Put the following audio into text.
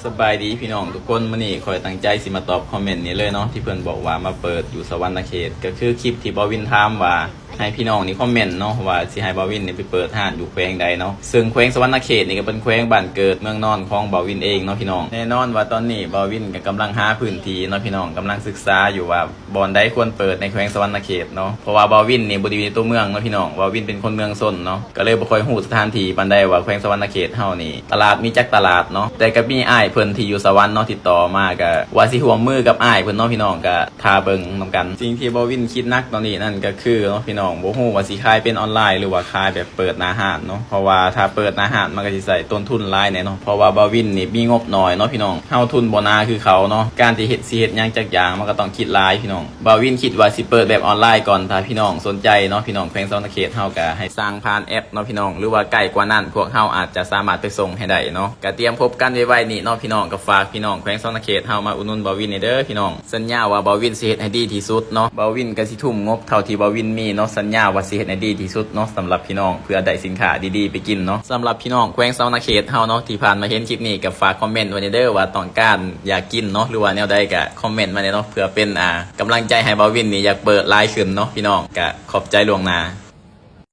ສະບາຍດີພີ່ນ້ອງທຸກຄົນ, ມື້ນີ້ຂ້ອຍຕັ້ງໃຈຊິມາຕອບຄອມເມັນນີ້ເລີຍເນາະ ທີ່ເພິ່ນບອກວ່າມາເປີດຢູ່ສະຫວັນນະເຂດ. ກໍຄືຄລິບທີ່ບ່າວວິນຖາມວ່າ ໃຫ້ພີ່ນ້ອງນີ້ຄອມເມັນເນາະ ວ່າຊິໃຫ້ບ່າວວິນນີ້ໄປເປີດຮ້ານຢູ່ແຂວງໃດເນາະ. ເຊິ່ງແຂວງສະຫວັນນະເຂດນີ້ກໍເປັນແຂວງບ້ານເກີດເມືອງນອນຂອງບ່າວວິນເອງເນາະພີ່ນ້ອງ. ແນ່ນອນວ່າຕອນນີ້ບ່າວວິນກໍກຳລັງຫາພື້ນທີ່ເນາະພີ່ນ້ອງ, ກຳລັງສຶກສາຢູ່ວ່າບ່ອນໃດຄວນເປີດໃນແຂວງສະຫວັນນະເຂດເນາະ. ເພາະວ່າບ່າວວິນນີ້ບໍ່ໄດ້ຢູ່ໃນຕົວເມືອງເນາະພີ່ນ້ອງ, ບ່າວວິນເປັນຄົນເມືອງຊົນເນາະ, ກໍເລີຍບໍ່ຄ່ອຍຮູ້ສະຖານທີ່ປານໃດວ່າແຂວງສະຫວັນນະເຂດເຮົານີ້ ຕະຫຼາດມີຈັກຕະຫຼາດເນາະ. ແຕ່ກໍມີອ້າຍເພິ່ນທີ່ຢູ່ສະຫວັນເນາະ ຕິດຕໍ່ມາ ກໍວ່າຊິຮ່ວມມືກັບອ້າຍເພິ່ນເນາະພີ່ນ້ອງ, ກໍຖ້າເບິ່ງນຳກັນ. ສິ່ງທີ່ບ່າວວິນຄິດໜັກຕອນນີ້ນັ້ນກໍຄືເນາະພີ່ນ້ອງ, ບໍ່ຮູ້ວ່າຊິຂາຍເປັນອອນລາຍ ຫຼືວ່າຂາຍແບບເປີດໜ້າຮ້ານເນາະ. ເພາະວ່າຖ້າເປີດໜ້າຮ້ານມັນກໍຊິໃຊ້ຕົ້ນທຶນຫຼາຍແດ່ເນາະ, ເພາະວ່າບ່າວວິນນີ້ມີງົບໜ້ອຍເນາະພີ່ນ້ອງ, ເຮົາທຶນບໍ່ໜາຄືເຂົາເນາະ. ການທີ່ເຮັດ ຊິເຮັດຫຍັງຈັກຢ່າງ ມັນກໍຕ້ອງຄິດຫຼາຍພີ່ນ້ອງ. ບ່າວວິນຄິດວ່າຊິເປີດແບບອອນລາຍກ່ອນ, ຖ້າພີ່ນ້ອງສົນໃຈເນາະ ພີ່ນ້ອງແຂວງສະຫວັນນະເຂດເຮົາກໍໃຫ້ສັ່ງຜ່ານແອັບເນາະພີ່ນ້ອງ, ຫຼືວ່າໃກ້ກວ່ານັ້ນພວກເຮົາອາດຈະສາມາດໄປສົ່ງໃຫ້ໄດ້ເນາະ. ກໍຕຽມພົບກັນໄວໆນີ້ເນາະພີ່ນ້ອງ, ກໍຝາກພີ່ນ້ອງແຂວງສະຫວັນນະເຂດເຮົາມາອຸດໜູນບ່າວວິນແດ່ເດີພີ່ນ້ອງ. ສັນຍາວ່າບ່າວວິນຊິເຮັດໃຫ້ດີທີ່ສຸດເນາະ, ບ່າວວິນກໍຊິທຸ່ມງົບເທົ່າທີ່ບ່າວວິນມີເນາະ, ສັນຍາວ່າຊິເຮັດໃຫ້ດີທີ່ສຸດເນາະ ສຳລັບພີ່ນ້ອງ ເພື່ອໄດ້ສິນຄ້າດີໆໄປກິນເນາະ. ສຳລັບພີ່ນ້ອງແຂວງສະຫວັນນະເຂດເຮົາເນາະ ທີ່ຜ່ານມາເຫັນຄລິບນີ້ ກໍຝາກຄອມເມັນໄວ້ແດ່ເດີ ວ່າຕ້ອງການຢາກກິນເນາະ ຫຼືວ່າແນວໃດກໍຄອມເມັນມາແດ່ເນາະ, ເພື່ອເປັນ ອ່າ ກຳລັງໃຈໃຫ້ບ່າວວິນນີ້ຢາກເປີດຫຼາຍຂຶ້ນເນາະພີ່ນ້ອງ. ກໍຂອບໃຈລ່ວງໜ້າ.